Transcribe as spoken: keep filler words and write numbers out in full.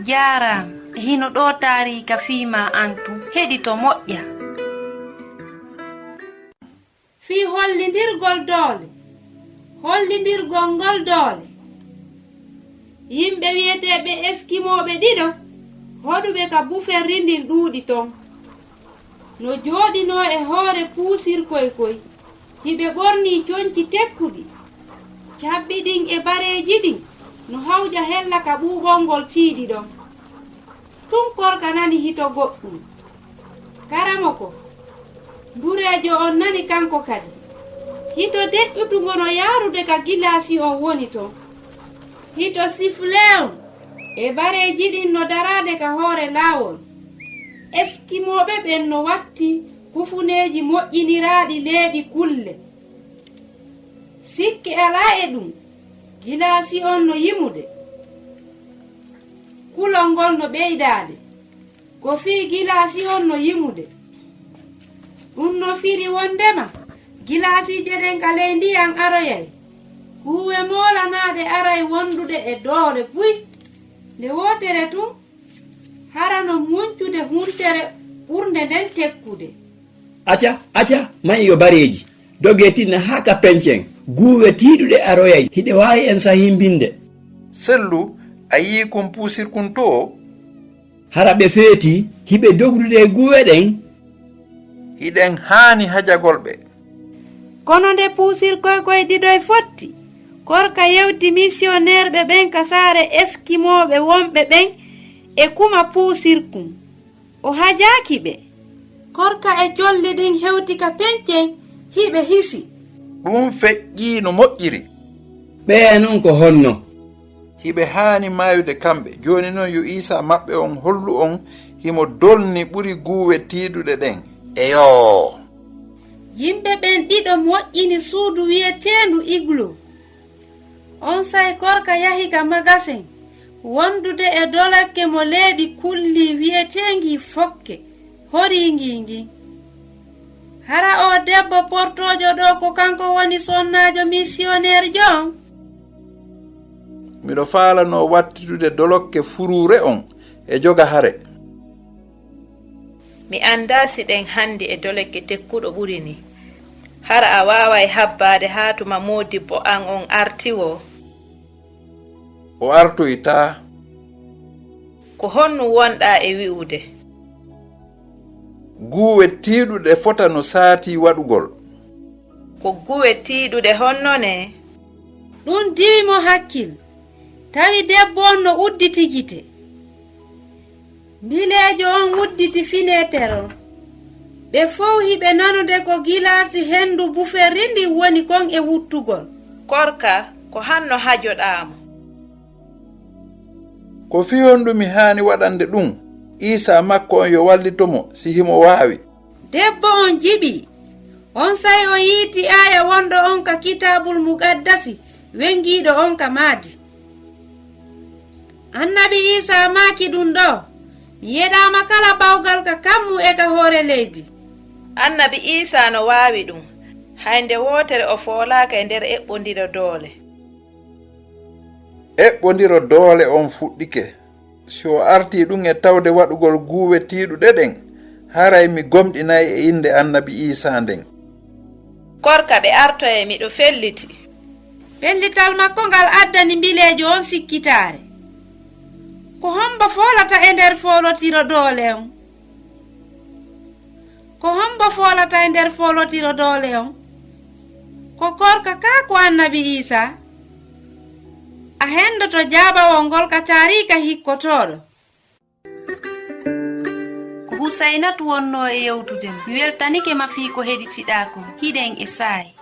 Jaaraama. E hino ɗoo taariika fii maa an tun. Heɗito moƴƴa. Fii hollindirgol doole. Hollindirgol ngol doole. Yimɓe wi'eteeɓe Eskimooɓe ɗiɗo, hoɗuɓe ka buferri ndin ɗuuɗi ton. No jooɗinoo e hoore puusirkoy koy, hiɓe ɓornii conci tekkuɗi. Cabbi ɗin e bareeji ɗin no hawƴa hella ka ɓuuɓol ngol tiiɗi ɗon. Tun Korka nani hito goɗɗun. Karamoko, ndureejo on nani kanko kadi. Hito deƴƴutungo no yaarude ka gilaasi on woni ton. Hito siflee on e bareeji ɗin no daraade ka hoore laawol. Eskimooɓe ɓen no watti kufuneeji moƴƴiniraaɗi leeɓi kulle. Sikke alaa e ɗun, gilaasi on no yimude. Kulol ngol no ɓeydaade. Ko fii gilaasi on no yimude. Ɗun no firi wondema gilaasiije ɗen ka ley ndiyan aroyay. Guuwe moolanaaɗe aray wonduɗe e doole buy. Nde wootere tun, hara no muncude huntere ɓurnde nden tekkude. Aca, aca, man yo bareeji. Dogee tinna haa ka pencen. Guuwe tiiɗuɗe aroyay. Hiɗe waawi en sahimbinde. Sellu, a yi'i kun puusirkun too? Hara ɓe feetii, hiɓe dogdude e guuwe ɗen. Hiɗen haani hajagol ɓe. Kono nde puusirkoy koy ɗiɗoy fotti, Korka yewti misiyoneerɓe ɓen ka saare Eskimooɓe wonɓe ɓen e kuma puusirkun. O hajaaki ɓe. Korka e colli ɗin hewti ka pencen, hiɓe hisi. Ɗun feƴƴii no moƴƴiri. Ɓeya non ko honno? Hiɓe haani maayude kamɓe. Jooni non yo Iisaa maɓɓe on hollu on himo dolni ɓuri guuwe tiiɗuɗe ɗen. Eyoo! Yimɓe ɓen ɗiɗo moƴƴini suudu wi'eteendu Iglu. Onsay Korka yahi ka magasen wondude e dolokke mo leeɓi kullii wi'eteengi Fokke, horiingi ngin. Hara oo debbo portoojo ɗoo ko kanko woni sonnaajo misiyoneerjo on? Miɗo faalanoo wattitude dolokke furuure on e joga hare. Mi anndaa si ɗen hanndi e dolokke tekkuɗo ɓuri nii. Hara a waaway habbaade haa tuma moodibbo an on arti woo? O artoytaa. Ko honɗun wonɗaa e wi'ude? Guuwe tiiɗuɗe fota no saatii waɗugol. Ko guuwe tiiɗuɗe honno nee? Ɗun diwi mo hakkil. Tawi debbo on no udditi gite. Mbileejo on udditi fineeter on. Ɓe fow hiɓe nanude ko gilaasi henndu buferri ndin woni kon e wuttugol. Korka, ko hanno hajoɗaa mo? Ko fii honɗun mi haani waɗande ɗun? Iisaa makko on yo wallito mo si himo waawi. Debbo on jiɓii. Onsay o yiiti aaya wonɗo on ka Kitaabul Muqaddasi, wengiiɗo on ka maadi. Annabi Iisaa maaki ɗun ɗoo, mi yeɗaama kala bawgal ka kammu e ka hoore leydi. Annabi Iisaa no waawi ɗun. Hay nde wootere o foolaaka e nder eɓɓondiro doole. Eɓɓondiro doole on fuɗɗike. Si o artii ɗun e tawde waɗugol guuwe tiiɗuɗe ɗen, haray mi gomɗinay e innde Annabi Iisaa nden. Korka, ɓe artoyay, miɗo felliti. Pellital makko ngal addani mbileejo on sikkitaare. Ko hombo foolata e nder foolotiro doole on? Ko hombo foolata e nder foolotiro doole on? Ko Korka kaa ko Annabi Iisaa? A henndoto jaabawol ngol ka taariika hikkotooɗo. Ko Husaynatu wonnoo e yewtude mo. Mi weltanike ma fii ko heɗitiɗaa kon. Hiɗen e saa'i.